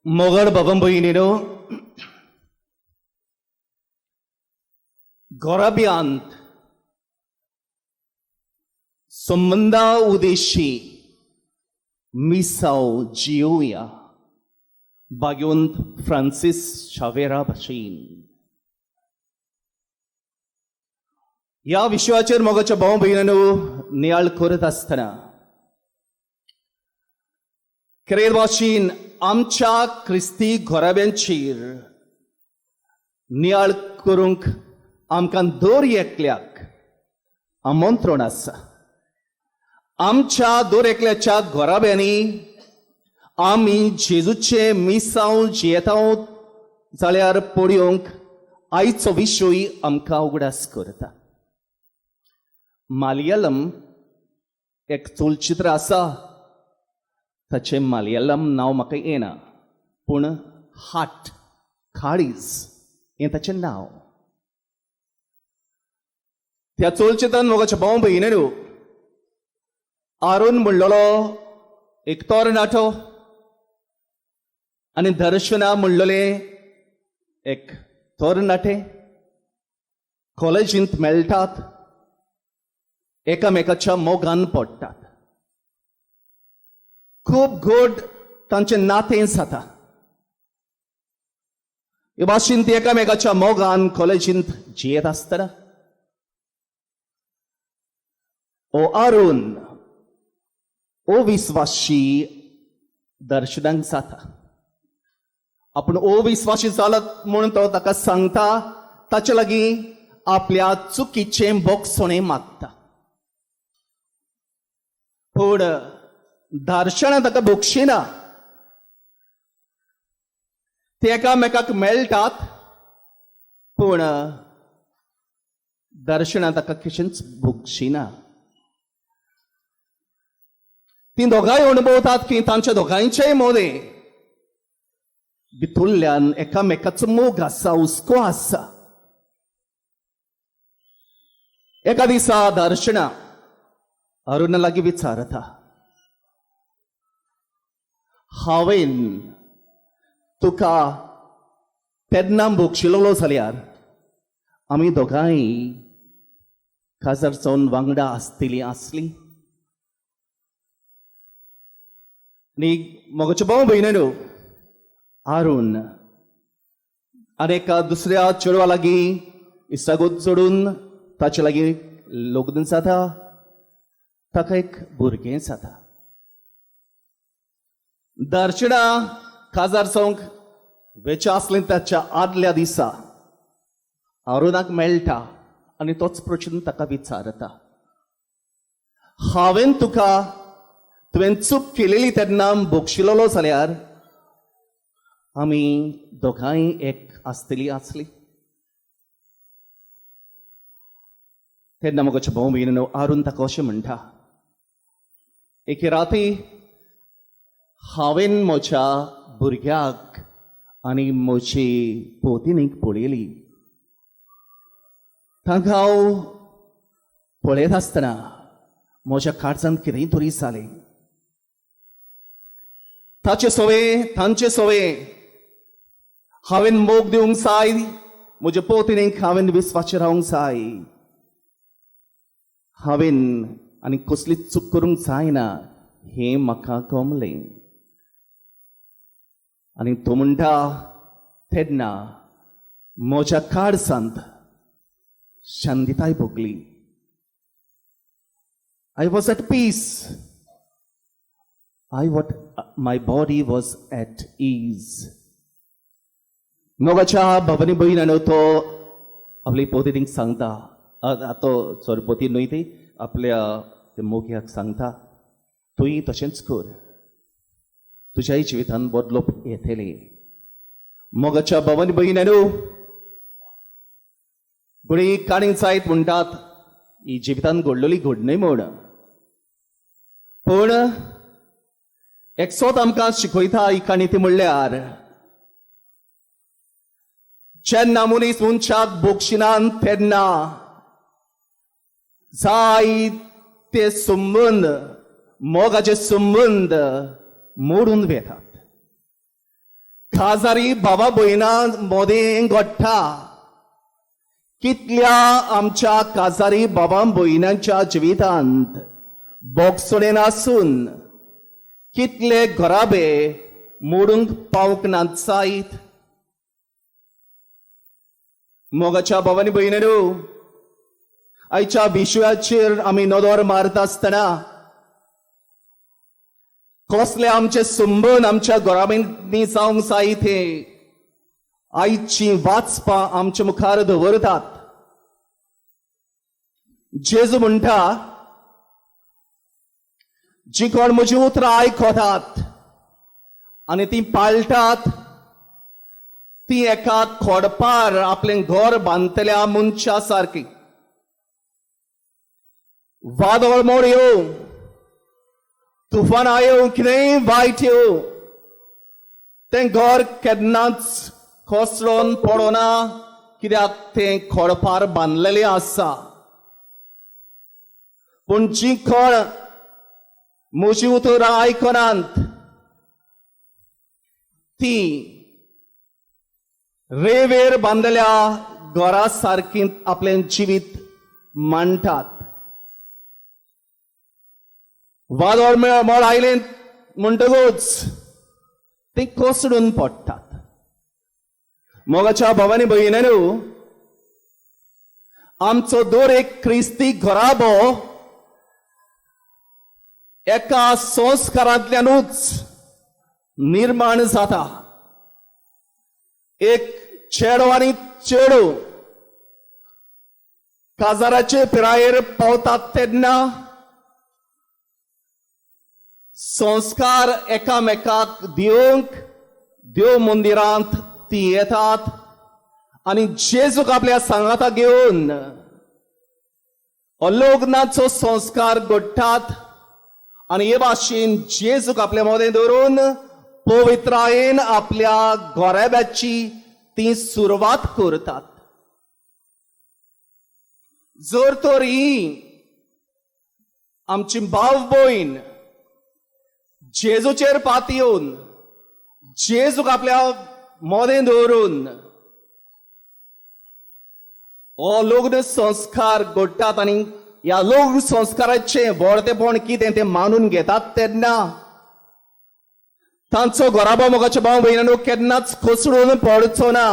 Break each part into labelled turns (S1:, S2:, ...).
S1: मोगळ बाबा भयणीनो, गोराब्यांत संबंदा उदेशी मिसाव जियोया भाग्यवंत फ्रांसीस शावेरा भाशेन. ह्या विशयाचेर मोगाच्या भाव भयणीनो नियाळ करत आसतना क्रेर भाशेन आमच्या क्रिस्ती घोराब्यांचेर नियाळ करूंक आमकां दर एकल्याक आमंत्रण आसा. आमच्या दर एकल्याच्या घोराब्यांनी आमी जेजूचे मिसांव जियेताव जाल्यार पळोवंक आयचो विशय आमकां उगडास करता. मालयालम एक चलचित्र आसा, ताचें मालयालम नांव म्हाका येना, पूण हाट काळीज हें ताचें नांव. त्या चलचित्रान मोगाच्या भाव भयणीनो आरून म्हणलेलो एक तरणाटो आनी दर्शना म्हणलेलें एक तरणाटे कॉलेजींत मेळटात, एकामेकाच्या मोगान पडटात, खूब गोड तांचें नातें जाता. हे भाशेन ती एकामेकाच्या मोगान कॉलेजींत जियेत आसतना ओ अरुण ओ विस्वाशी दर्शनाक जाता. आपूण ओ विस्वाशी जालत म्हणून तो ताका सांगता, ताचे लागीं आपल्या चुकीचें बोगसणें मागता, पूण दर्शना ताका भोगशिना. ते एकामेकाक मेळटात, पूण दर्शना ताका कशेंच भोगशिना. ती दोगांय अणभवतात की तांच्या दोगांयचेय मदें भितुल्ल्यान एकामेकाचो मोग आसा, हुस्को आसा. एका दिसा दर्शना अरुणा लागीं विचारता, हांवें तुका तेन्ना भोगशिल्लो जाल्यार आमी दोगांय काजार जावन वांगडा आसतलीं आसलीं. आनी मोगाचे भाव भयणीनो आरून आनी एका दुसऱ्या चेडवा लागीं इश्टागत जोडून ताचे लागीं लग्न जाता, ताका एक भुरगें जाता. दर्शना काजार जावंक वेचें आसलें ताच्या आदल्या दिसा अरुणाक मेळटा आनी तोच प्रश्न ताका विचारता, हांवें तुका तुवें चूक केलेली तेन्ना भोगशिल्लो जाल्यार आमी दोगांय एक आसतली आसली. तेन्ना मोगाचे भाव भयणीनो आरून ताका अशें म्हणटा, एके राती हांवें म्हज्या भुरग्याक आनी म्हजी पोतिनीक पळयली, तांकां हांव पळयत आसतना म्हज्या काळजांत कितेंय तरी जालें. ताचे सवे तांचे सवे हांवें मोग दिवंक जाय, म्हजे पोतिनीक हांवें विस्वाचेर रावंक जाय, हांवें आनी कसली चूक करूंक जायना हें म्हाका गमलें. आनी तो म्हणटा तेन्ना म्हज्या काळजांत शांतिताय भोगली. I was at peace. My body was at ease. मोगाच्या भवानी भयणानो तो आपली पोतीनीक सांगता, तो सॉरी पोती न्हय ती आपल्या मोग्याक सांगता, तुंय तशेंच कर, तुज्याय जिवितान बदलोप येतलें. मोगाच्या भवानी भयणानो घडये काणी जायत म्हणटात ही जिवितान घडलेली घडणय म्हूण, पूण एकसोत आमकां शिकयता ही काणी ती म्हणल्यार जेन्ना मनीस मनशाक भोगशिनान तेन्ना जाय ते संबंद मोगाचे संबंद मोडून वेतात. काजारी बाबा भयणा मोदें घडटा. कितल्या आमच्या काजारी बाबा भयणांच्या जिवितांत बोगसणेन नासून कितले घराबे मोडूंक पावंक नात जायत. मोगाच्या बाबांनी भयणींनो, आयच्या विशयाचेर आमी नदर मारता आसतना कसले आमचे संबंद आमच्या घराब्यांनी जावंक जाय ते आयची वाचपां आमच्या मुखार दवरतात. जेजू म्हणटा, जी कोण म्हजी उतरां आयकतात आनी ती पाळटात ती एका खोडपार आपलें घर बांदतल्या मनशा सारकी. वादळ मोड येवं, तुफान येवं, कितेंय वायट येवं, तें घर केन्नाच कोसळोन पडना, कित्याक तें खोडपार बांदलेलें आसा. पूण जी कोण म्हजी उतरां आयकनात ती रेवेर बांदल्या घरा सारकी आपलें जिवीत मांडटात. वादळ मळ आयलें म्हणटकूच ती कोसळून पडटात. मोगाच्या भावानी भयणींनो, आमचो दर एक क्रिस्ती घराबो एका संस्कारांतल्यानूच निर्माण जाता. एक चेडो आनी चेडू काजाराचे पिरायेर पावतात तेन्ना संस्कार एकामेकाक दिवंक देव मंदिरांत ती येतात आनी जेजूक आपल्या सांगाता घेवन लग्नाचो संस्कार घडटात आनी हे भाशेन जेजूक आपल्या मदें दवरून पवित्रायेन आपल्या गोरेब्याची ती सुरवात करतात. जर तर ही आमची भाव भयण जेजूचेर पातयेवन जेजूक आपल्या मदें दवरून हो लग्न संस्कार घडटात आनी ह्या लग्न संस्काराचें व्हडतेपण कितें तें मानून घेतात तेन्ना तांचो घराबो मोगाच्या भाव भयणांनो केन्नाच कोसळून पडचो ना.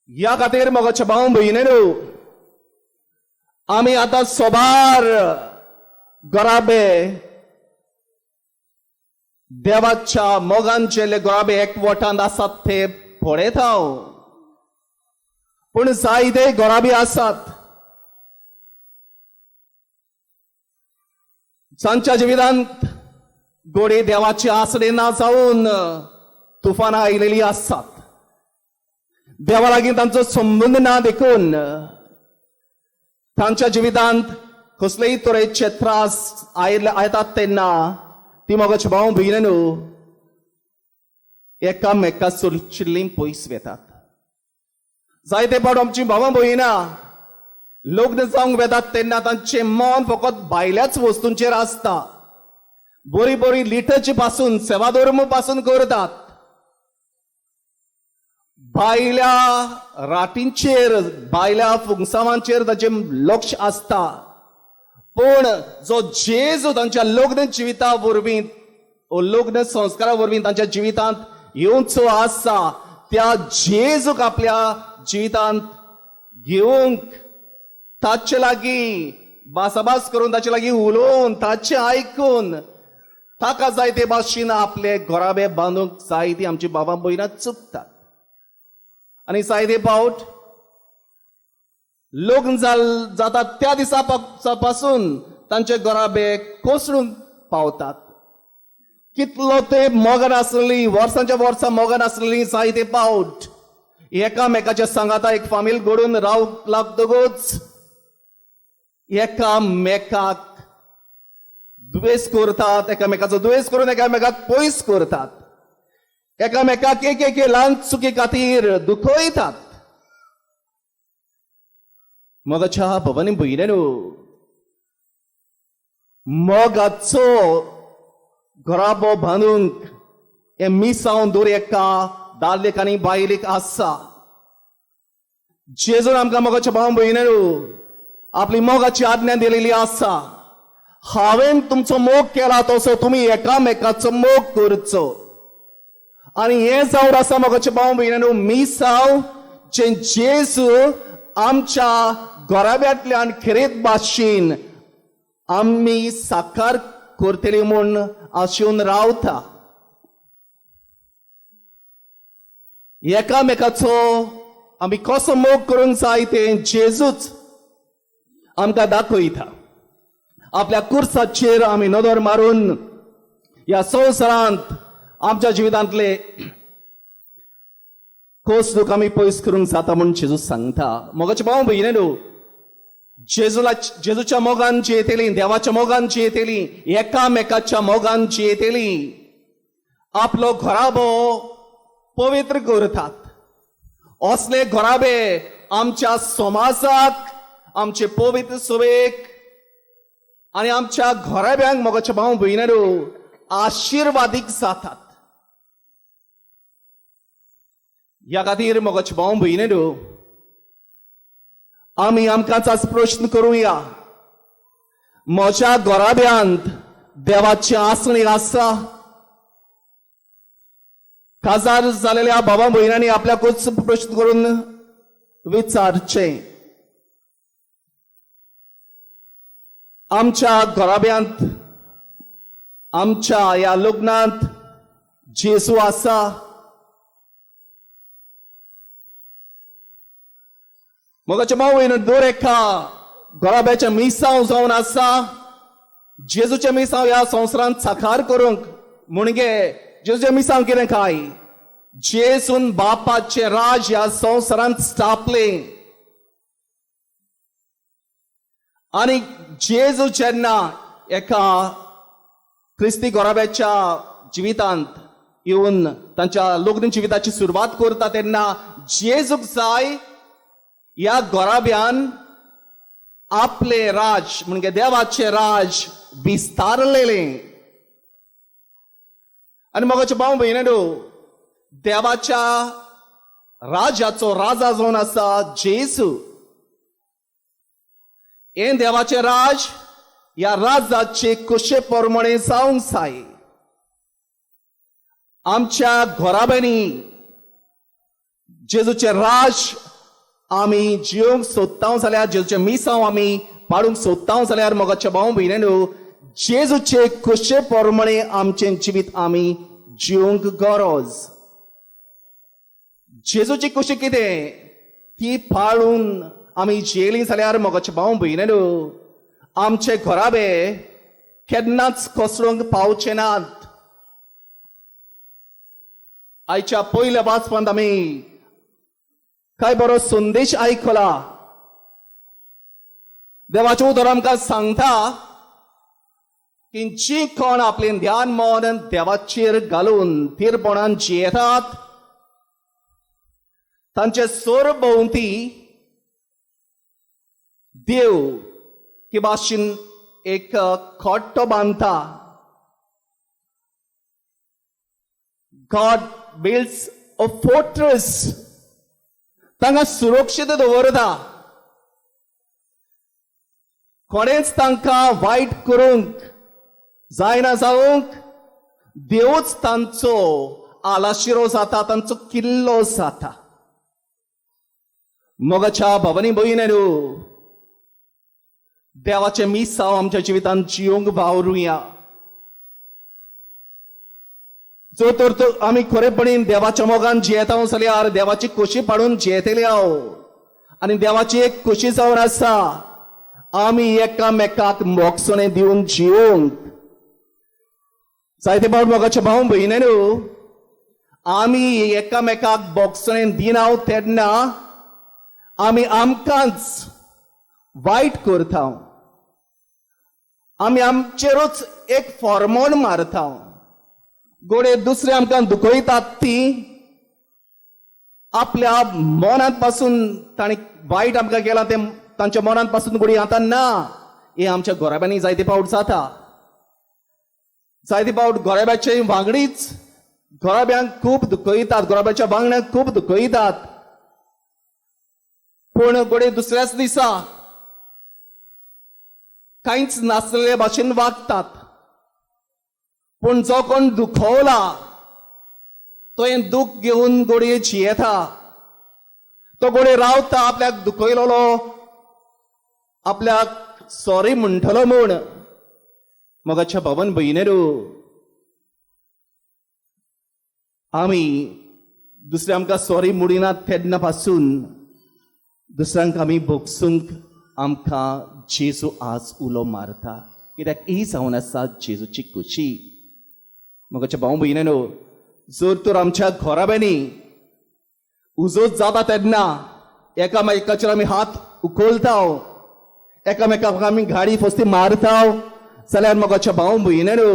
S1: ह्या खातीर मोगाच्या भाव भयणींनो, आमी आतां सोबार घराबे देवाच्या मोगान जेल्ले घराबे एकवटांत आसात ते पळयता, पूण जायते घराबे आसात जांच्या जिवितांत गोडे देवाची आसरे ना जावन तुफानां आयलेली आसात. देवा लागीं तांचो संबंद ना देखून तांच्या जिवितांत कसलेय तरेचे त्रास आयले येतात तेन्ना ती मोगाची भाव भयणींनो एकामेका सुरचिल्लीं पयस वेतात. जायते फावट आमची भावां भयणां लग्न जावंक वेतात तेन्ना तांचें मन फकत भायल्याच वस्तूंचेर आसता. बरी बरी लिटर्जी पासून सेवाधर्म पासून करतात, भायल्या राटींचेर भायल्या फुंगसावांचेर ताचें लक्ष आसता. पूण जो जेजू तांच्या लग्न जिविता वरवीं लग्न संस्कारा वरवीं तांच्या जिवितांत येवचो आसा त्या जेजूक आपल्या जिवितांत घेवंक ताचे लागीं भासाभास करून ताचे लागीं उलोवन ताचें आयकून ताका जाय ते भाशेन आपले घराबे बांदूंक जाय ती आमची बाबा भयणां चुकतात. आनी जायते फावट लग्न जातात त्या दिसा पासून तांचे घराबे कोसळून पावतात. कितलो ते मोगान आसलेली वर्सांच्या वर्सां मोगान आसलेली जायते फावट एकामेकाच्या सांगाता एक फामील घडून रावंक लागतकूच एकामेकाक दुवेस करतात, एकामेकाचो दुवेस करून एकामेकाक पयस करतात, एकामेकाक एक एक ल्हान चुकी खातीर दुखयतात. मोगाच्या भवानी भयणींनो, मोगाचो घराबो बांदूंक हें मिसांव दर एका दादलेक आनी बायलेक आसा. जेजून आमकां मोगाच्या भाव भयणींनो आपली मोगाची आज्ञा दिलेली आसा. हांवें तुमचो मोग केला तसो तुमी एकामेकाचो मोग करचो. आनी हें जावन आसा मोगाचे भाव भयणींनो मिसांव जें जेजू आमच्या घराब्यांतल्यान खेरीत भाशेन आमी साकार करतली म्हूण आशेवन रावता. एकामेकाचो आमी कसो मोग करूंक जाय तें जेजूच आमकां दाखयता. आपल्या कुर्साचेर आमी नदर मारून ह्या संवसारांत आमच्या जिवितांतले खोस दुख आमी पयस करूंक जाता म्हूण जेजू सांगता. मोगाचे भाव भयणींनो, जेजूच्या मोगान जियेतली, देवाच्या मोगान जियेतली, एकामेकाच्या मोगान जियेतली, आपलो घराबो पवित्र करतात. असले घराबे आमच्या समाजाक, आमचे पवित्र सभेक आनी आमच्या घराब्यांक मोगाच्या भाव भयणींनो आशिर्वादीक जातात. ह्या खातीर मोगाच्या भाव भयणींनो आमी आमकांच आज प्रश्न करुया, म्हज्या घराब्यांत देवाची आसणी आसा? काजार जालेल्या बाबा भयणांनी आपल्याकूच प्रश्न करून विचारचें, आमच्या घराब्यांत, आमच्या ह्या लग्नांत जेजू आसा? मोगाचे भाव भयणींनो, दर एका घराब्याचें मिसांव जावन आसा जेजूचें मिसांव ह्या संवसारांत साकार करूंक. म्हणगे जेजूचें मिसांव कितें काय? जेजून बापाचें राज ह्या संवसारांत स्थापलें. आनी जेजू जेन्ना एका क्रिस्ती घराब्याच्या जिवितांत येवन तांच्या लग्न जिविताची सुरवात करता तेन्ना जेजूक जाय ह्या घराब्यान आपले राज म्हणजे देवाचें राज विस्तारलेलें. आनी मोगाचे भाव भयणींनो, देवाच्या राजाचो राजा जावन आसा जेजू. हें देवाचें राज ह्या राजाचे कशे प्रमाणे जावंक जाय. आमच्या घराब्यांनी जेजूचें राज आमी जिवंक सोदता जाल्यार, जेजूचें मिसांव आमी पाडूंक सोदता जाल्यार मोगाच्या भाव भयणींनो, जेजूचे कशे प्रमाणे आमचें जिवीत आमी जिवंक गरज. जेजूची कशी कितें ती पाळून आमी जियेली जाल्यार मोगाचे भाव भयणींनो आमचे घराबे केन्नाच कोसळूंक पावचे नात. आयच्या पयल्या वाचपांत आमी काय बरो संदेश आयकला. देवाचें उतर आमकां सांगता की जी कोण आपलें ध्यान मन देवाचेर घालून थीरपणान जियेतात तांचे सरभोंवती देव की भाशेन एक खोट्टो बांदता. God builds a fortress. तांकां सुरक्षीत दवरता, कोणेच तांकां वायट करूंक जायना जावंक देवच तांचो आलाशिरो जाता, तांचो किल्लो जाता. मोगाच्या भवानी भयणींनो, देवाचें मिसांव आमच्या जिवितांत जिवंक वावरुया. जो तर तो आमी खरेपणी देवाच्या मोगान जियेता जाल्यार देवाची खोशी पाडून जियेतले हांव. आनी देवाची एक खोशी जावन आसा आमी एकामेकाक मोगसणें दिवन जिवंक. जायते फावट मोगाच्या भाव भयणींनो आमी एकामेकाक बोगसणें दिना तेन्ना आमी आमकांच वायट करता, आमी आमचेरूच एक फॉर्मोन मारता. गोडे दुसरे आमकां दुखयतात ती आपल्या मनांत पासून तांणी वायट आमकां केलां तें तांच्या मनांत पासून गोडी आतां ना. हें आमच्या घराब्यांनी जायते फावट जाता. जायते फावट गोराब्याचे वांगडीच गोराब्यांक खूब दुखयतात, गोराब्याच्या वांगड्यांक खूब दुखयतात, पूण घडये दुसऱ्याच दिसा कांयच नासलेले भाशेन वागतात. पूण जो कोण दुखवला तो हें दूख घेवन घडये जियेता, तो घडये रावता आपल्याक दुखयलेलो आपल्याक सॉरी म्हणटलो म्हूण. मोगाच्या भावन भयणीरू, आमी दुसरे आमकां सॉरी म्हणिनात तेन्ना पासून दुसऱ्यांक आमी भोगसूंक आमकां जेजू आज उलो मारता, कित्याक ही जावन आसा जेजूची खुशी. मोगाच्या भाव भयणीनो, जर तर आमच्या घराब्यांनी उजोत जाता तेन्ना एकामेकाचेर आमी हात उखलता, एकामेकाक आमी गाडी फस्ती मारता जाल्यार मोगाच्या भाव भयणीनो,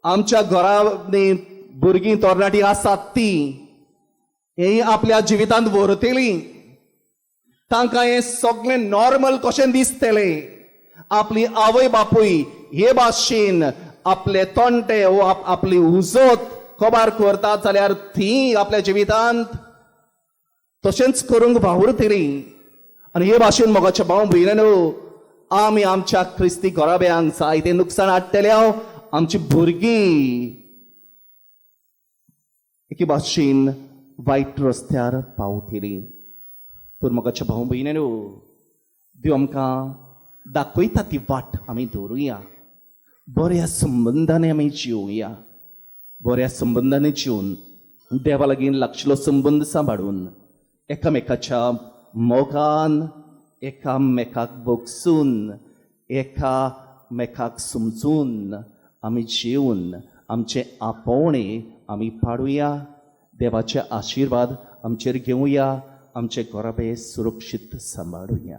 S1: आमच्या घरांनी भुरगीं तरणाटीं आसात ती ही आपल्या जिवितांत व्हरतली, तांकां हें सगळें नॉर्मल कशें दिसतलें. आपली आवय बापूय हे भाशेन आपले तोंटे वो आपली उजत कबार करतात जाल्यार ती आपल्या जिवितांत तशेंच करूंक वावुरतली. आनी हे भाशेन मोगाच्या भाव भयणीनो, आमी आमच्या क्रिस्ती घराब्यांक जायतें नुकसान हाडटले. आमची भुरगीं एके भाशेन वायट रस्त्यार पावतली. तर मोगाच्या भाव भयणीनो, देव आमकां दाखयता ती वाट आमी दवरुया, बऱ्या संबंदांनी आमी जिवया, बऱ्या संबंदांनी जिवन देवा लागीं लागशिल्लो संबंद सांबाळून एकामेकाच्या मोगान एकामेकाक भोगसून एकामेकाक समजून आमी जिवन आमचें आपोवणें आमी पाडुया, देवाचे आशिर्वाद आमचेर घेवया, आमचे घराबे सुरक्षीत सांबाळुया.